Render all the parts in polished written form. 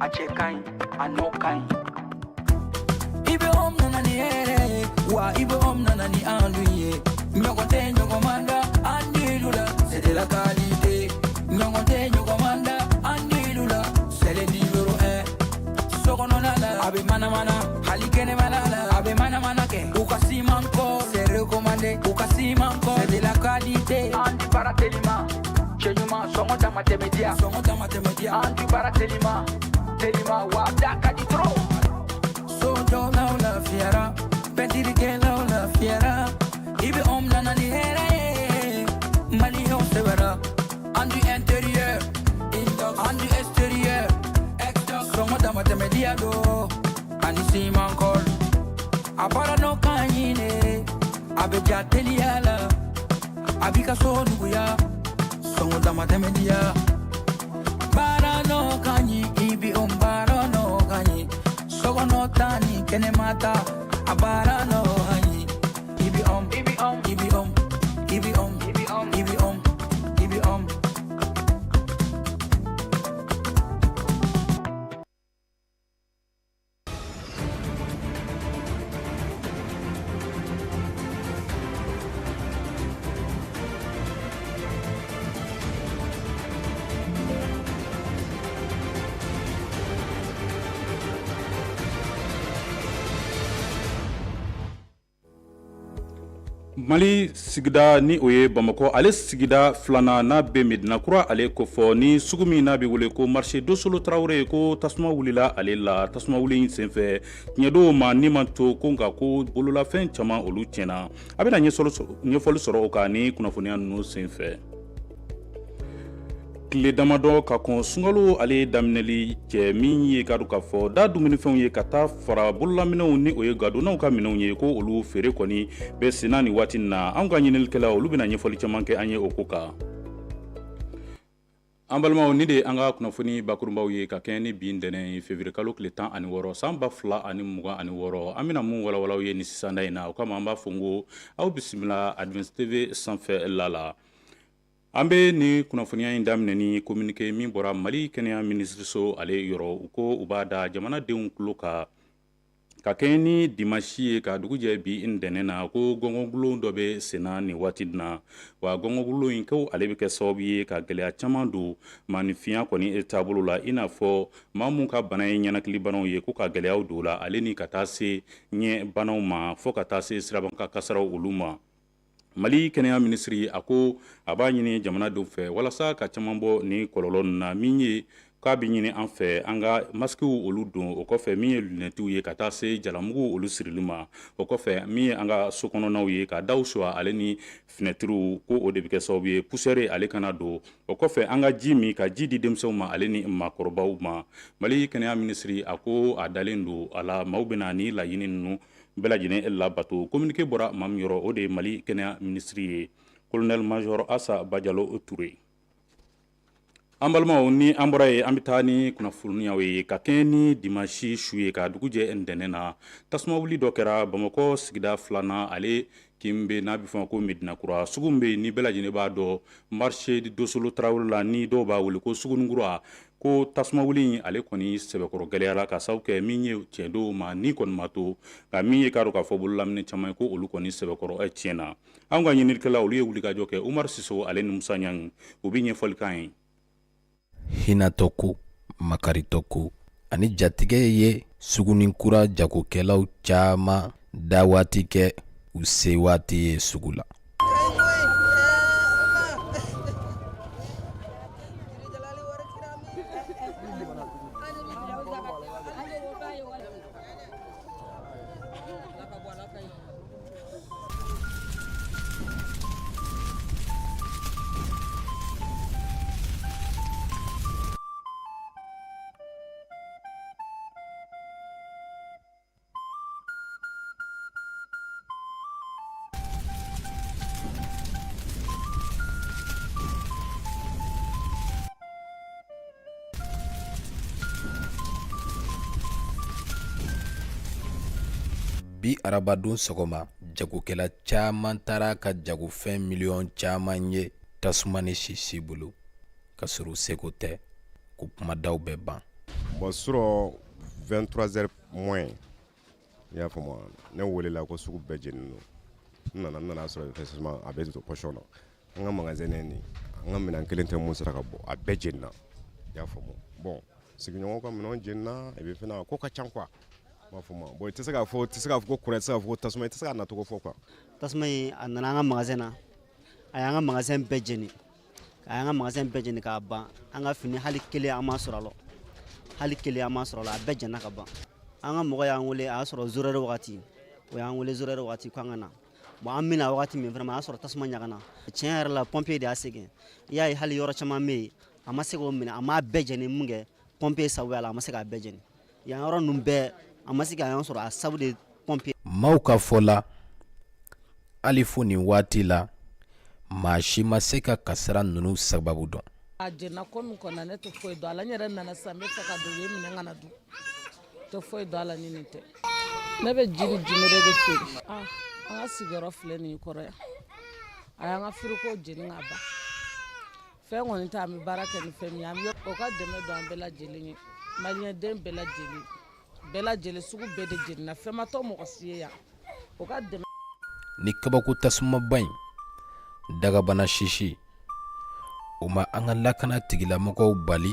A cɛ ka ɲi, a nɔ ka ɲi. IBM nana ni hɛrɛ ye wa, IBM nana ni enduit ye. Ɲɔgɔn tɛ ɲɔgɔn man da enduit la, c'est de la qualité. Ɲɔgɔn tɛ ɲɔgɔn man da enduit la, c'est le numéro 1. Sokɔnɔna la, a bɛ manamana, hali kɛnɛmana la, a bɛ manamana kɛ. U ka ciment kɔ, c'est recommandé. U ka ciment kɔ, c'est de la qualité. Enduit baara telima, cɛ ɲuman, sɔngɔ dama tɛmɛ diya, sɔngɔ dama tɛmɛ diya. Enduit baara telima telima wa, da ka di trop. Sojɔlaw lafiyara, pɛntirikɛlaw lafiyara. IBM nana ni hɛrɛ ye, maliyɛnw sɛbɛra. Enduit intérieur, enduit extérieur, sɔngɔ dama tɛmɛ diya do ani ciment colle. A baara nɔ ka ɲi ne, a bɛ ja teliya la, a b'i ka so nuguya, sɔngɔ dama tɛmɛ diya. Baara nɔ ka ɲi, IBM baara nɔ ka ɲi. Sokɔnɔ ta ni kɛnɛma ta, a baara nɔ ka ɲi. IBM, IBM, IBM, IBM, IBM, IBM. Mali sigida ni o ye Bamakɔ, ale sigida filanan n'a bɛ Medina Kura, ale kofɔ ni sugu min n'a bɛ wele ko marché Dosolo Tarawele, ko tasuma wulila ale la. Tasuma wuli in senfɛ, tiɲɛdon ma ni ma to ko, nka ko bololafɛn caman olu tiɲɛna. A bɛna ɲɛfɔli sɔrɔ o kan ni kunnafoniya ninnu senfɛ. Tile damadɔ ka kɔn sunkalo ale daminɛli cɛ, min ye ka k'a fɔ da dumunifɛnw ye ka taa fara bololaminɛw ni o ye gadonnaw ka minɛnw ye, ko olu feere kɔni bɛ senna nin waati na. An ka ɲininikɛla olu bɛna ɲɛfɔli caman kɛ an ye o ko kan. An balimaw, ni de an ka kunnafoni bakurunbaw ye ka kɛɲɛ ni bi ntɛnɛn ye, février kalo tile 16 san 2026. An bɛna mun walawala aw ye ni sisanda in na? O kama an b'a fɔ n ko aw bisimila Advance TV sanfɛ la la. An bɛ ni kunnafoniya in daminɛ ni communiqué min bɔra Mali kɛnɛya minisiriso ale yɔrɔ. U ko u b'a da jamanadenw tulo kan, ka kɛɲɛ ni dimanche ye ka dugu jɛ bi ntɛnɛn na, ko gɔngɔngulon dɔ bɛ senna nin waati na. Wa gɔngɔngulon in, ko ale bɛ kɛ sababu ye ka gɛlɛya caman don maaninfinya kɔni taabolo la, i n'a fɔ maa mun ka bana ye ɲɛnakilibanaw ye, ko ka gɛlɛyaw don la ale ni ka taa se ɲɛ banaw ma, fo ka taa se sirabakan kasaraw olu ma. Mali kɛnɛya minisiri a ko a b'a ɲini jamanadenw fɛ walasa ka caman bɔ ni kɔlɔlɔ ninnu na, min ye k'a bɛ ɲini an fɛ an ka masikiw olu don, o kɔfɛ min ye lunɛtiw ye, ka taa se jalamugu olu sirili ma, o kɔfɛ min ye an ka so kɔnɔnaw ye, ka daw suwa ale ni finɛtiriw, ko o de bɛ kɛ sababu ye poussière ale kana don. O kɔfɛ an ka ji min, ka ji di denmisɛnw ma ale ni maakɔrɔbaw ma. Mali kɛnɛya minisiri a ko a dalen don a la maaw bɛna ni laɲini ninnu bɛɛ lajɛlen labato. Communiqué bɔra maa min yɔrɔ, o de ye Mali kɛnɛya minisiri ye, colonel major Asa Bajalo Ture. An balimaw, ni an bɔra yen, an bɛ taa ni kunnafoniyaw ye. Ka kɛɲɛ ni dimanche su ye ka dugu jɛ ntɛnɛn na, tasuma wuli dɔ kɛra Bamakɔ sigida filanan ale kin bɛ n'a bɛ fɔ ko Medina Kura, sugu min bɛ yen ni bɛɛ lajɛlen b'a dɔn marché Dosolo Tarawele la, ni dɔw b'a wele ko Suguninkura, ko tasuma wuli ale kɔni sɛbɛkɔrɔ gɛlɛyara ka sababu kɛ min ye tiɲɛdon ma ni kɔni ma to, nka min ye k'a dɔn k'a fɔ bololaminɛ caman ye, ko olu kɔni sɛbɛkɔrɔ tiɲɛna. Anw ka ɲininikɛla olu ye wulikajɔ kɛ. Umaru Sisogo ale ni Musa Ɲangi, u bɛ ɲɛfɔli k'an ye. Hinɛtɔ ko, makaritɔ ko ani jatigɛ ye Suguninkura jagokɛlaw caman da waati kɛ u se waati ye sugu la. Bi arabadon sɔgɔma, jagokɛla caman taara ka jagofɛn miliyɔn caman ye tasuma ni sisi bolo, ka sɔrɔ u seko tɛ ko kumadaw bɛ ban. Bon, surɔ 23 heures moins, i y'a faamu, ne welela ko sugu bɛɛ jeninen don. N nana sɔrɔ effectivement a bɛ position na. An ka magasin nin, an ka minɛn kelen tɛ mun sera ka bɔ, a bɛɛ jenina, i y'a faamu. Bon, sigiɲɔgɔnw ka minɛnw jenina, et puis fana ko ka ca quoi, i b'a faamu. Bon, i tɛ se k'a fɔ, i tɛ se k'a fɔ ko courant, i tɛ se k'a fɔ ko tasuma, i tɛ se k'a nacogo fɔ quoi. Tasuma in, a nana an ka magasin na, a y'an ka magasin bɛɛ jeni, a y'an ka magasin bɛɛ jeni k'a ban. An ka fini hali kelen an ma sɔrɔ a la, hali kelen an ma sɔrɔ a la, a bɛɛ jɛnna ka ban. An ka mɔgɔ y'an wele, a y'a sɔrɔ 0 heure wagati, o y'an wele 0 heure wagati k'an ka na. Bon, an bɛna wagati min, vraiment, a y'a sɔrɔ tasuma ɲagana. Tiɲɛ yɛrɛ la, pompier de y'a segin. I y'a ye, hali yɔrɔ caman bɛ yen, a ma se k'o minɛ, a m'a bɛɛ jɛni. Mun kɛ pompier sababuya la, a ma se k'a bɛɛ jɛni. Yan yɔrɔ ninnu bɛɛ, a ma se k'a sɔrɔ a sabu de pompier. Maaw ka fɔ la, hali fo nin waati la, maa si ma se ka kasara ninnu sababu dɔn. A jenna ko min kɔnɔ, ne tɛ foyi dɔn a la. N yɛrɛ nana sisan, n bɛ fɛ ka don, u ye minɛ ka na dun. Tɛ foyi dɔn a la ni nin tɛ. Ne bɛ ji ni jimere de feere. Ah, an ka sigiyɔrɔ filɛ nin ye kɔrɔ yan. A y'an ka frigo jeni ka ban. Fɛn kɔni tɛ, an bɛ baara kɛ ni fɛn min ye. An bɛ o ka dɛmɛ don an bɛɛ lajɛlen ye, maliyɛnden bɛɛ lajɛlen, bɛɛ lajɛlen. Sugu bɛɛ de jenina, fɛn ma to mɔgɔ si ye yan. O ka dɛmɛ. Ni kabako tasumaba in dagabana sisi, o ma an ka lakana tigilamɔgɔw bali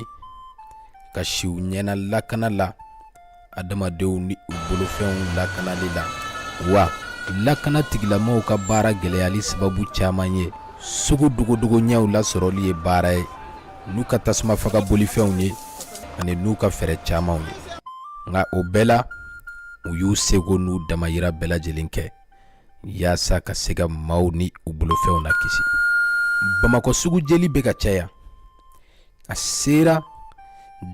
ka siw ɲɛna lakana la, adamadenw ni u bolofɛnw lakanali la. Wa lakana tigilamɔgɔw ka baara gɛlɛyali sababu caman ye sugu dogodogo ɲɛw lasɔrɔli ye, baara ye n'u ka tasuma faga bolifɛnw ye ani n'u ka fɛɛrɛ camanw ye. Nka o bɛɛ la, u y'u seko n'u damayira bɛɛ lajɛlen kɛ yaasa ka se ka maaw ni u bolofɛnw na kisi. Bamakɔ sugu jeli bɛ ka caya. A sera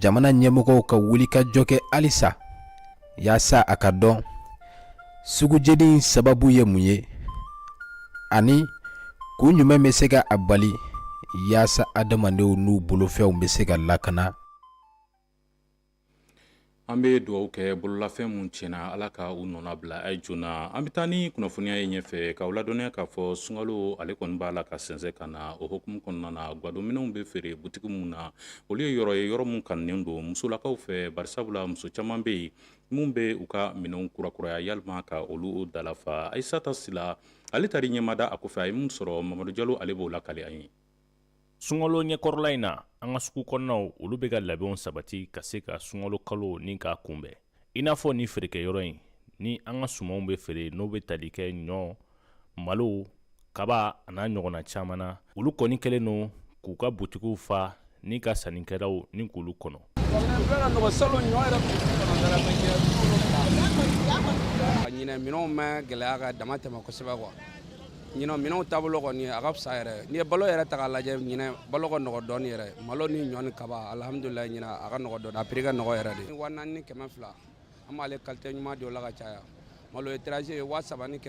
jamana ɲɛmɔgɔw ka wuli ka jɔ kɛ halisa yaasa a ka dɔn sugu jeli in sababu ye mun ye, ani kun jumɛn bɛ se ka a bali, yaasa adamadenw n'u bolofɛnw bɛ se ka lakana. An bɛ dugawu kɛ bololafɛn mun tiɲɛna, Ala ka u nɔna bila a ye joona. An bɛ taa ni kunnafoniya ye ɲɛfɛ k'aw ladɔnniya k'a fɔ sunkalo ale kɔni b'a la ka sɛnsɛn ka na. O hukumu kɔnɔna na, gadonminɛnw bɛ feere butigi mun na, olu ye yɔrɔ ye, yɔrɔ mun kanunen don musolakaw fɛ, barisabula muso caman bɛ yen mun bɛ u ka minɛnw kurakuraya yalima ka olu dalafa. Ayisata Sila ale taara ɲɛmada a kɔfɛ, a ye mun sɔrɔ, Mamadu Jalo ale b'o lakali an ye. Sunkalo ɲɛkɔrɔla in na, an ka sugu kɔnɔnaw, olu bɛ ka labɛnw sabati ka se ka sunkalo kalo ni k'a kunbɛn, i n'a fɔ ni feerekɛyɔrɔ in ni an ka sumanw bɛ feere, n'o bɛ tali kɛ ɲɔ, malo, kaba a n'a ɲɔgɔnna caman na. Olu kɔni kɛlen don k'u ka butigiw fa ni ka sannikɛlaw ni k'olu kɔnɔ. Ɲinɛ minɛnw ma gɛlɛya ka dama tɛmɛ kosɛbɛ quoi. Ɲinɛ minɛnw taabolo kɔni, a ka fisa yɛrɛ. N'i ye balo yɛrɛ ta k'a lajɛ, ɲinɛ balo ka nɔgɔ dɔɔni yɛrɛ. Malo ni ɲɔ ni kaba, alhamdulilayi, ɲinɛ a ka nɔgɔ dɔɔni, a prix ka nɔgɔ yɛrɛ de. 4200, an b'ale qualité ɲuman di o la ka caya. Malo étranger ye 3400,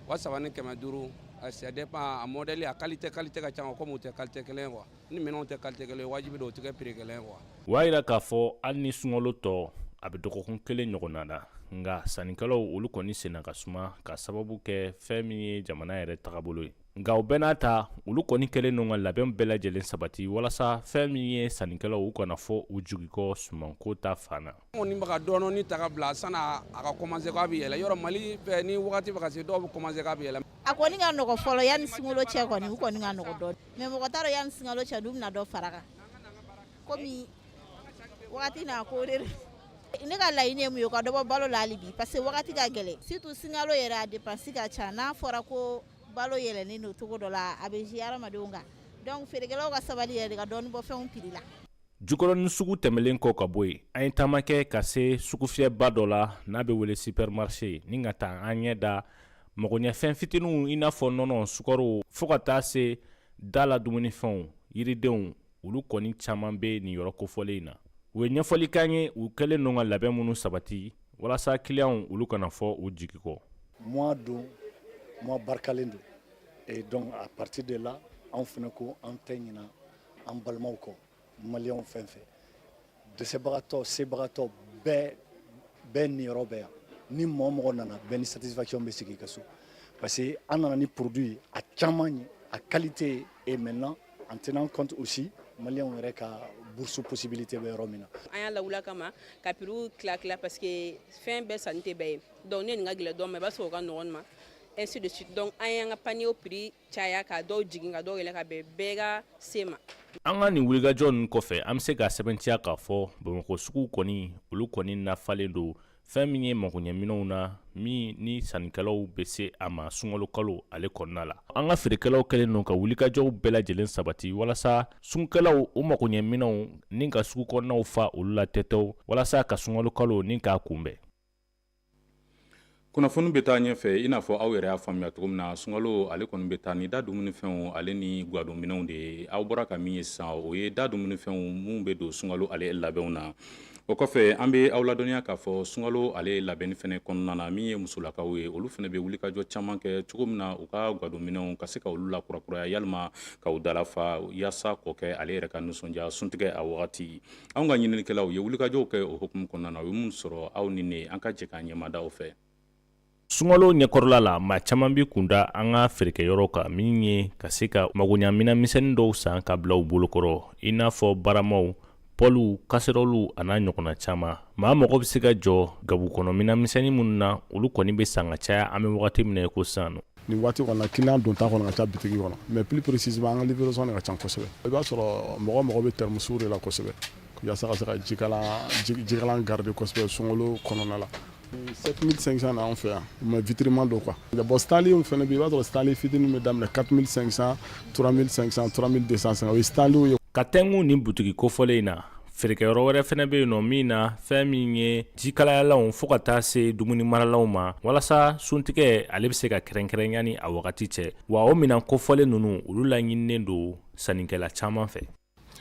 3500. Ça dépend a modèle, a qualité, qualité ka ca, komi u tɛ qualité kelen ye quoi. Ni minɛnw tɛ qualité kelen ye, wajibi don u tɛ kɛ prix kelen ye quoi. O y'a yira k'a fɔ hali ni sunkalo tɔ a bɛ dɔgɔkun kelen ɲɔgɔnna na, nka sannikɛlaw, olu kɔni senna ka suma ka sababu kɛ fɛn min ye jamana yɛrɛ tagabolo ye. Nka o bɛɛ n'a ta, olu kɔni kɛlen don ka labɛn bɛɛ lajɛlen sabati walasa fɛn min ye sannikɛlaw, u kana fɔ u jigi kɔ sumanko ta fan na. Kɔni bɛ ka dɔɔni ta ka bila sanni a ka commencer k'a bɛ yɛlɛ. Yɔrɔ Mali fɛ, ni wagati bɛ ka se, dɔw bɛ commencer k'a bɛ yɛlɛ. A kɔni ka nɔgɔ fɔlɔ yanni sunkalo cɛ kɔni, u kɔni ka nɔgɔ dɔɔni, mais mɔgɔ t'a dɔn yanni sunkalo cɛ n'u bɛna dɔ fara kan, komi wagati n'a ko de. Ne ka laɲini ye mun ye? U ka dɔ bɔ balo la hali bi, parce que wagati ka gɛlɛn, surtout sunkalo yɛrɛ, a dépense ka ca. N'a fɔra ko balo yɛlɛnnen don cogo dɔ la, a bɛ jouer hadamadenw kan. Donc feerekɛlaw ka sabali yɛrɛ de, ka dɔɔni bɔ fɛnw prix la. Jukɔrɔni sugu tɛmɛlen kɔ ka bɔ yen, an ye taama kɛ ka se sugufiyɛba dɔ la n'a bɛ wele supermarché, ni ka taa an ɲɛ da magoɲɛfɛn fitininw, i n'a fɔ nɔnɔ, sukaro, fo ka taa se da la dumunifɛnw, yiridenw. Olu kɔni caman bɛ nin yɔrɔ kofɔlen in na. U ye ɲɛfɔli k'an ye u kɛlen don ka labɛn minnu sabati walasa kiliyanw, olu kana fɔ u jigi kɔ. Mois don, mois barikalen don, et donc à partir de là, anw fana ko an tɛ ɲina an balimaw kɔ, maliyɛnw fɛn fɛn dɛsɛbagatɔ, sebagatɔ, bɛɛ bɛɛ niyɔrɔ bɛ yan. Ni mɔgɔ mɔgɔ nana, bɛɛ ni satisfaction bɛ segin i ka so, parce que an nana ni produit ye, a caman ye, a qualité, et maintenant en tenant compte aussi maliyɛnw yɛrɛ ka bourse possibilité bɛ yɔrɔ min na. An y'a lawuli kama ka prix tila tila, parce que fɛn bɛɛ sanni tɛ bɛɛ ye. Donc ne nin ka gɛlɛn dɔw ma, i b'a sɔrɔ o ka nɔgɔn ma, ainsi de suite. Donc an y'an ka panier prix caya, ka dɔw jigin, ka dɔw yɛlɛ, ka bɛn bɛɛ ka se ma. An ka nin wulikajɔ ninnu kɔfɛ, an bɛ se ka sɛbɛntiya k'a fɔ Bamakɔ sugu kɔni, olu kɔni nafalen don fɛn min ye magoɲɛminɛnw na, min ni sannikɛlaw bɛ se a ma sunkalo kalo ale kɔnɔna la. An ka feerekɛlaw kɛlen don ka wulikajɔw bɛɛ lajɛlen sabati walasa sunkɛlaw u magoɲɛminɛnw ni ka sugu kɔnɔnaw fa olu la tɛtɛw, walasa ka sunkalo kalo ni k'a kunbɛn. Kunnafoni bɛ taa ɲɛfɛ. I n'a fɔ aw yɛrɛ y'a faamuya cogo min na, sunkalo ale kɔni bɛ taa ni da dumunifɛnw ale ni gwadonminɛnw de ye. Aw bɔra ka min ye sisan, o ye da dumunifɛnw minnu bɛ don sunkalo ale labɛnw na. O kɔfɛ, an bɛ aw ladɔnniya k'a fɔ sunkalo ale labɛnni fɛnɛ kɔnɔna na, min ye musolakaw ye, olu fɛnɛ bɛ wulikajɔ caman kɛ cogo min na u ka gwadonminɛnw ka se ka olu lakurakuraya, yalima ka u dalafa, yaasa k'o kɛ ale yɛrɛ ka nisɔndiya suntigɛ a wagati. Anw ka ɲininikɛlaw ye wulikajɔw kɛ o hukumu kɔnɔna na. U ye mun sɔrɔ, aw ni ne, an ka jɛ k'an ɲɛmada o fɛ. Sunkalo ɲɛkɔrɔla la, maa caman bɛ kunda an ka feerekɛyɔrɔ kan, min ye ka se ka magoɲaminɛn misɛnnin dɔw san ka bila u bolokɔrɔ, i n'a fɔ baramaw, pɔliw, kaserɔliw a n'a ɲɔgɔnna caman. Maa mago bɛ se ka jɔ gabu kɔnɔ minɛn misɛnnin minnu na, olu kɔni bɛ san ka caya an bɛ wagati min na i ko sisan nɔ. Nin waati kɔnɔ, client donta kɔnɔ ka ca bitigi kɔnɔ, mais plus précisément an ka livraison de ka ca kosɛbɛ. I b'a sɔrɔ mɔgɔ mago bɛ thermos de la kosɛbɛ, yaasa ka se ka jikalan garder kosɛbɛ sunkalo kɔnɔna la. 7500 na anw fɛ yan, mais vitrement don quoi. Bon, Stanley fana bɛ yen, i b'a sɔrɔ Stanley fitinin bɛ daminɛ 4500, 3500, 3250, o ye Stanley ye. Ka tɛnku nin butigi kofɔlen in na, feerekɛyɔrɔ wɛrɛ fana bɛ yen nɔ, min na fɛn min ye jikalayalanw fo ka taa se dumuni maralanw ma, walasa suntigɛ ale bɛ se ka kɛrɛnkɛrɛn yanni a wagati cɛ. Wa o minɛn kofɔlen ninnu, olu laɲininen don sannikɛla caman fɛ.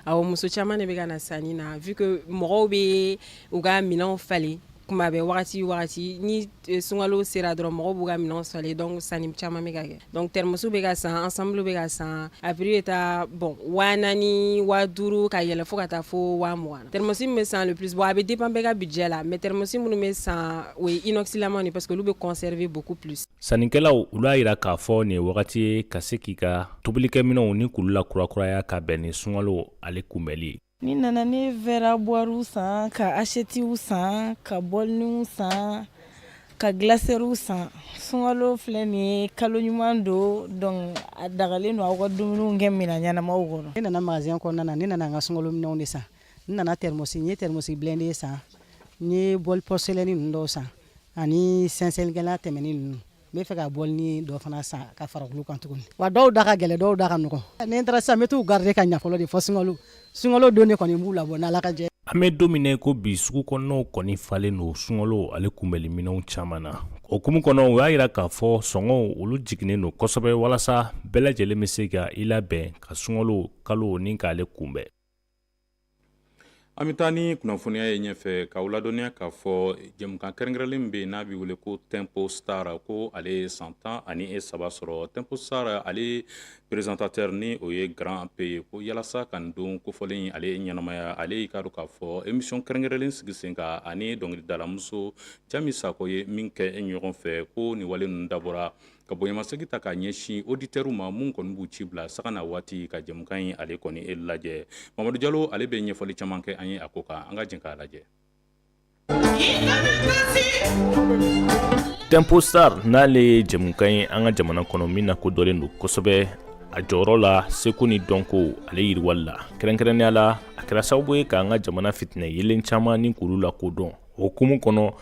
Awɔ, muso caman de bɛ ka na sanni na, vu que mɔgɔw bɛ u ka minɛnw falen kuma bɛɛ, wagati wagati. Ni sunkalo sera dɔrɔn, mɔgɔw b'u ka minɛnw falen, donc sanni caman bɛ ka kɛ. Donc thermos bɛ ka san, ensemble bɛ ka san. A prix bɛ taa, bon, 4000, 5000, ka yɛlɛ fo ka taa fo 20,000 na. Thermos min bɛ san le plus, bon, a bɛ dépend bɛɛ ka budget la, mais thermos minnu bɛ san, o ye inox lamaw de, parce que olu bɛ conserver beaucoup plus. Sannikɛlaw, olu y'a jira k'a fɔ nin ye wagati ye ka se k'i ka tobilikɛminɛnw ni k'olu la kurakuraya ka bɛn ni sunkalo ale kunbɛnli ye. Ni nana, ne verre à boire san, ka assiettes san, ka boliniw san, ka glacière san. Sunkalo filɛ nin ye, kalo ɲuman don, donc a dagalen don aw ka dumuniw kɛ minɛn ɲɛnamaw kɔnɔ. Ne nana magasin kɔnɔna na, ne nana n ka sunkalo minɛnw de san. N nana thermos, n ye thermos blindé san, n ye bol porcelaine ninnu dɔw san, ani sɛnsɛnnikɛla tɛmɛnin ninnu. N bɛ fɛ ka bolini dɔ fana san ka fara olu kan tuguni. Wa dɔw da ka gɛlɛn, dɔw da ka nɔgɔn. Ni n taara sisan, n bɛ t'u garder ka ɲɛ fɔlɔ de, fɔ sunkalo don de kɔni n b'u labɔ n'Ala ka jɛ. An bɛ don min na ko bi, sugu kɔnɔnaw kɔni falen don sunkalo ale kunbɛnli minɛnw caman na. O hukumu kɔnɔ, u y'a jira k'a fɔ sɔngɔw, olu jiginnen don kosɛbɛ, walasa bɛɛ lajɛlen bɛ se ka i labɛn ka sunkalo kalo ni k'ale kunbɛn. An bɛ taa ni kunnafoniya ye ɲɛfɛ, k'aw ladɔnniya k'a fɔ jɛmukan kɛrɛnkɛrɛnlen min bɛ yen n'a bɛ wele ko Tempo Star, ko ale ye san 13 sɔrɔ. Tempo Star ale présentateur, ni o ye Grand P ye, ko yalasa ka nin don kofɔlen ale ɲɛnamaya, ale y'i ka dɔn k'a fɔ émission kɛrɛnkɛrɛnlen sigi sen kan ani dɔnkilidalamuso Jami Sakɔ ye min kɛ ɲɔgɔn fɛ, ko nin wale ninnu dabɔra ka bonyamasegin ta k'a ɲɛsin auditeurs ma, mun kɔni b'u ci bila saga na waati ka jɛmukan in ale kɔni e lajɛ. Mamadu Jalo, ale bɛ ɲɛfɔli caman kɛ an ye a ko kan. An ka jɛn k'a lajɛ. Tempo Star n'ale ye jɛmukan ye an ka jamana kɔnɔ min na kodɔnlen don kosɛbɛ a jɔyɔrɔ la seko ni dɔnko ale yiriwali la. Kɛrɛnkɛrɛnnenya la, a kɛra sababu ye k'an ka jamana fitinɛ yelen caman ni k'olu lakodɔn. O hukumu kɔnɔ,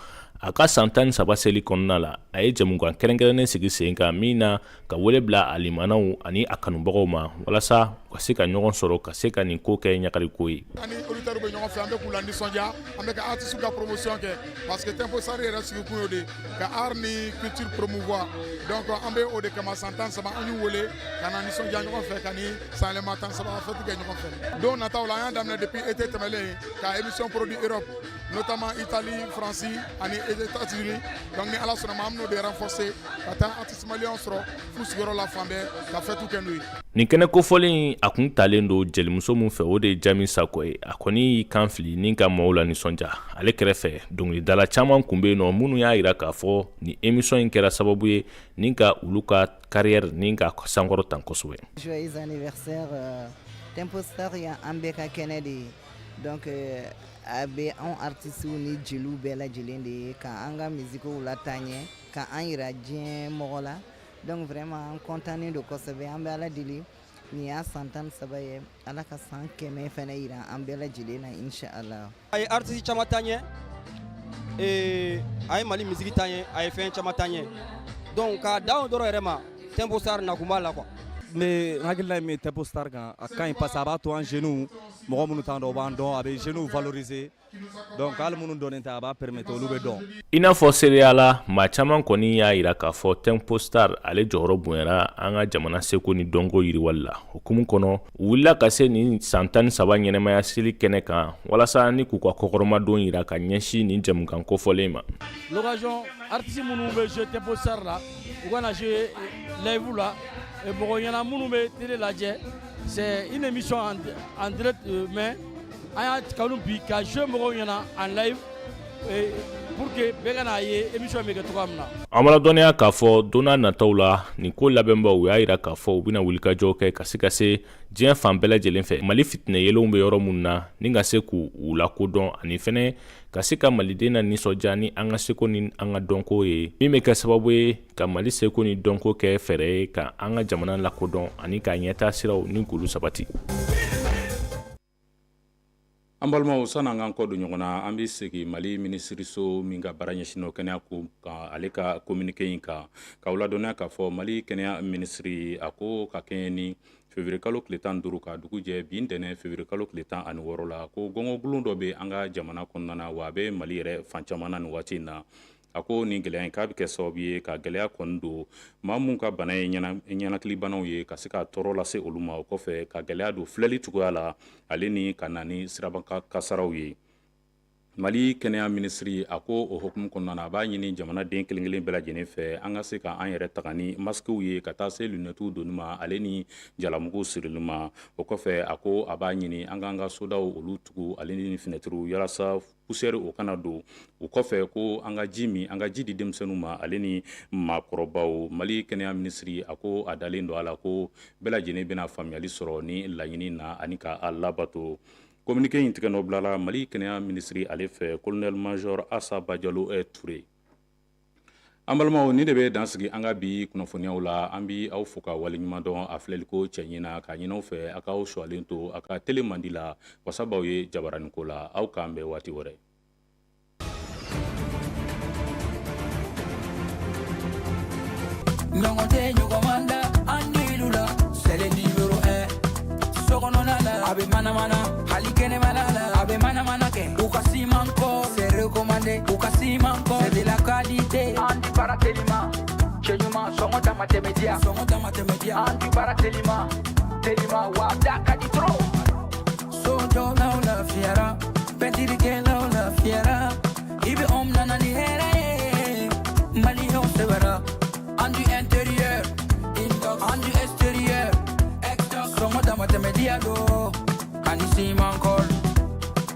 a ka san 13 seli kɔnɔna la, a ye jɛmukan kɛrɛnkɛrɛnnen sigi sen kan min na ka wele bila a limanaw ani a kanubagaw ma, walasa u ka se ka ɲɔgɔn sɔrɔ, ka se ka nin ko kɛ ɲagariko ye. An ni auditeurs bɛ ɲɔgɔn fɛ, an bɛ k'u lanisɔndiya, an bɛ ka artistes ka promotion kɛ, parce que Tempo Star yɛrɛ sigikun y'o de ka art ni culture promouvoir. Donc an bɛ o de kama, san 13, an y'u wele ka na nisɔndiya ɲɔgɔn fɛ, ka ni sanyɛlɛma 13 fête kɛ ɲɔgɔn fɛ. Don nataw la, an y'a daminɛ depuis été tɛmɛlen ka émission produit Europe, notamment Italie, France ani États-Unis. Donc ni Ala sɔnna ma, an bɛn'o de renforcer ka taa artiste malien sɔrɔ f'u sigiyɔrɔ la fan bɛɛ, ka fête kɛ n'u ye. Nin kɛnɛ kofɔlen, a kun talen don jelimuso min fɛ, o de ye Jami Sakɔ ye. A kɔni y'i kan fili ni ka maaw la nisɔndiya. Ale kɛrɛfɛ, dɔnkilidala caman kun bɛ yen nɔ minnu y'a jira k'a fɔ nin émission in kɛra sababu ye ni ka olu ka carrière ni ka sankɔrɔ tan kosɛbɛ. Joyeux anniversaire Tempo Star, ye an bɛɛ ka kɛnɛ de ye. Donc a bɛ anw artistes ni jeliw bɛɛ lajɛlen de ye ka an ka musiques lataa ɲɛ, ka an yira diɲɛ mɔgɔ la. Donc vraiment an content don kosɛbɛ. An bɛ Ala deli, nin y'a san 13 ye, Ala ka san 100 fana yira an bɛɛ lajɛlen na, inchallah. A ye artiste caman taa ɲɛ, a ye Mali musique taa ɲɛ, a ye fɛn caman taa ɲɛ. Donc k'a dan o dɔrɔn yɛrɛ ma, Tempo Star nakun b'a la quoi. Ne hakilina ye min ye Tempo Star kan, a ka ɲi parce que a b'a to an jeunes, mɔgɔ minnu t'an dɔn, o b'an dɔn, a bɛ jeunes valoriser. Donc hali minnu dɔnnen tɛ, a b'a permettre olu bɛ dɔn. I n'a fɔ seereya la, maa caman kɔni y'a yira k'a fɔ Tempo Star ale jɔyɔrɔ bonyara an ka jamana seko ni dɔnko yiriwali la. Hukumu kɔnɔ, u wulila ka se nin san 13 ɲɛnamaya seli kɛnɛ kan walasa ni k'u ka kɔkɔrɔmadon yira ka ɲɛsin nin jɛmukan kofɔlen ma. L'occasion, artiste minnu bɛ jouer Tempo Star la, u kana jouer live la mɔgɔ ɲɛna minnu bɛ télé lajɛ. C'est une émission en direct, mais an y'a kanu bi ka jouer mɔgɔw ɲɛna en live pour que bɛɛ ka n'a ye émission bɛ kɛ cogoya min na. An b'a ladɔnniya k'a fɔ don n'a nataw la, nin ko labɛnbaw, u y'a yira k'a fɔ u bɛna wulikajɔ kɛ ka se ka se diɲɛ fan bɛɛ lajɛlen fɛ, Mali fitinɛ yelenw bɛ yɔrɔ minnu na, ni ka se k'u lakodɔn, ani fɛnɛ ka se ka maliden na nisɔndiya ni an ka seko ni an ka dɔnko ye, min bɛ kɛ sababu ye ka Mali seko ni dɔnko kɛ fɛɛrɛ ye ka an ka jamana lakodɔn ani k'a ɲɛtaa siraw ni k'olu sabati. An balimaw, sani an k'an kɔ don ɲɔgɔn na, an bɛ segin Mali minisiriso min ka baara ɲɛsinnen kɛnɛya ko kan, ale ka communiqué in kan, k'aw ladɔnniya k'a fɔ Mali kɛnɛya minisiri, a ko ka kɛɲɛ ni février kalo tile 15 ka dugu jɛ bi ntɛnɛn février kalo tile 16 la, ko gɔngɔgulon dɔ bɛ an ka jamana kɔnɔna na, wa a bɛ Mali yɛrɛ fan caman na nin waati in na. A ko nin gɛlɛya in k'a bɛ kɛ sababu ye ka gɛlɛya kɔni don maa minnu ka bana ye ɲɛnakilibanaw ye, ka se ka tɔɔrɔ lase olu ma. O kɔfɛ, ka gɛlɛya don filɛli cogoya la, ale ni ka na ni sirabakan kasaraw ye. Mali kɛnɛya minisiri, a ko o hukumu kɔnɔna na, a b'a ɲini jamanaden kelen-kelen bɛɛ lajɛlen fɛ, an ka se ka an yɛrɛ taga ni masikiw ye, ka taa se lunɛtiw donni ma, ale ni jalamugu sirili ma. O kɔfɛ, a ko a b'a ɲini an k'an ka sodaw olu tugu, ale ni finɛtiriw, walasa poussière o kana don. O kɔfɛ, ko an ka ji min, an ka ji di denmisɛnninw ma, ale ni maakɔrɔbaw. Mali kɛnɛya minisiri, a ko a dalen don a la ko bɛɛ lajɛlen bɛna faamuyali sɔrɔ ni laɲini na ani ka a labato. Communiqué in tigɛ nɔ bilala Mali kɛnɛya minisiri ale fɛ, colonel major Asa Bajalo Ture. An balimaw, nin de bɛ dan sigi an ka bi kunnafoniyaw la. An bi aw fo ka waleɲuman dɔn a filɛliko cɛɲi na, k'a ɲini aw fɛ a k'aw suwalen to a ka télé mandi la, wasabaw ye jabaraniko la. Aw k'an bɛn waati wɛrɛ. Ɲɔgɔn tɛ ɲɔgɔn man da an nilu la, c'est le numéro 1. Sokɔnɔna la, a bɛ manamana, hali kɛnɛmana la, a bɛ manamana kɛ. U ka siman kɔ, c'est recommandé. U ka siman kɔ, c'est de la qualité. An di baara telima, cɛ ɲuman, sɔngɔ dama tɛmɛ diya, sɔngɔ dama tɛmɛ diya. An di baara telima telima, wa da ka di trop. Sojɔlaw lafiyara, pɛntirikɛlaw lafiyara, i bɛ anw nana ni hɛrɛ ye, maliyɛnw sɛbɛra. An du intérieur, an du extérieur, sɔngɔ dama tɛmɛ diya don ani siman kɔl.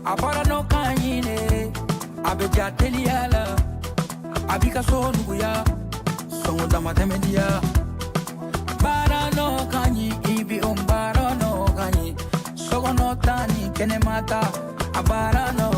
A baara n'o ka ɲi, a bɛ ja teliya la, a b'i ka so nuguya, sɔngɔ dama tɛmɛ diya. Baara n'o ka ɲi, i bi o baara n'o ka ɲi, sokɔnɔ ta ni kɛnɛma ta, a baara n'o